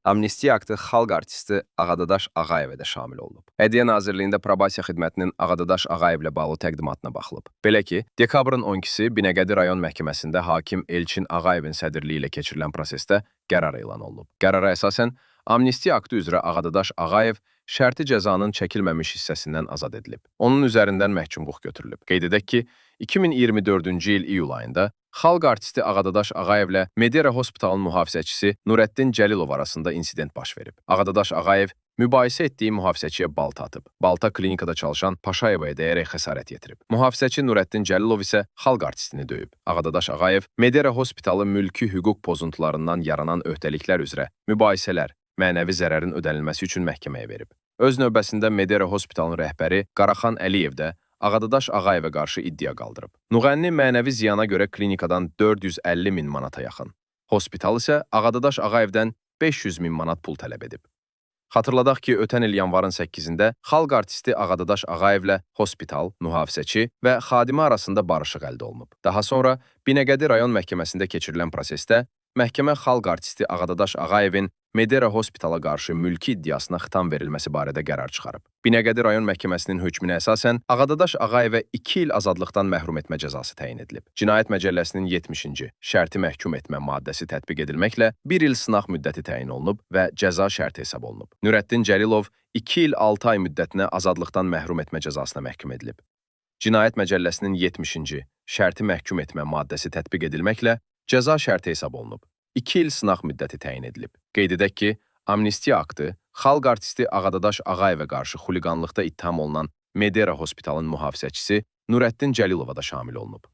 Amnistiya aktı xalq artisti Ağadadaş Ağayevə də şamil olunub. Ədliyyə Nazirliyində probasiya xidmətinin Ağadadaş Ağayevlə bağlı təqdimatına baxılıb. Belə ki, dekabrın 12-si Binəqədi rayon məhkəməsində hakim Elçin Ağayevin sədrliyi ilə keçirilən prosesdə qərar elan olunub. Qərara əsasən amnistiya aktı üzrə Ağadadaş Ağayev şərti cəzanın çəkilməmiş hissəsindən azad edilib. Onun üzərindən məhkumluq götürülüb. Qeyd edək ki, 2024-cü il iyul ayında xalq artisti Ağadadaş Ağayevlə Medera Hospitalın mühafizəçisi Nurəddin Cəlilov arasında insident baş verib. Ağadadaş Ağayev mübahisə etdiyi mühafizəçiyə balta atıb. Balta klinikada çalışan Paşayevaya dəyərək xəsarət yetirib. Mühafizəçi Nurəddin Cəlilov isə xalq artistini döyüb. Ağadadaş Ağayev Medera Hospitalı mülki hüquq pozuntularından yaranan öhdəliklər üzrə mübahisələr, mənəvi zərərin ödənilməsi üçün məhkəməyə verib. Öz növbəsində Medera Hospitalın rəhbəri Qaraxan Əliyev də Ağadadaş Ağayevə qarşı iddia qaldırıb. Müğənni mənəvi ziyana görə klinikadan 450 min manata yaxın. Hospital isə Ağadadaş Ağayevdən 500 min manat pul tələb edib. Xatırladaq ki, ötən il yanvarın 8-də xalq artisti Ağadadaş Ağayevlə hospital, mühafizəçi və xadimi arasında barışıq əldə olunub. Daha sonra Binəqədi rayon məhkəməsində keçirilən prosesdə məhkəmə xalq artisti Ağadadaş Ağayevin Medera Hospitala qarşı mülki iddiasına xitam verilməsi barədə qərar çıxarıb. Binəqədi rayon məhkəməsinin hökmünə əsasən Ağadadaş Ağayevə 2 il azadlıqdan məhrum etmə cəzası təyin edilib. Cinayət Məcəlləsinin 70-ci şərti məhkum etmə maddəsi tətbiq edilməklə 1 il sınaq müddəti təyin olunub və cəza şərti hesab olunub. Nurəddin Cəlilov 2 il 6 ay müddətinə azadlıqdan məhrum etmə cəzasına məhkum edilib. Cinayət Məcəlləsinin 70-ci şərti məhkum etmə maddəsi tətbiq edilməklə cəza şərti hesab olunub. 2 il sınaq müddəti təyin edilib. Qeyd edək ki, amnistiya aktı xalq artisti Ağadadaş Ağayevə qarşı xuliqanlıqda ittiham olunan Medera Hospitalın mühafizəçisi Nurəddin Cəlilova da şamil olunub.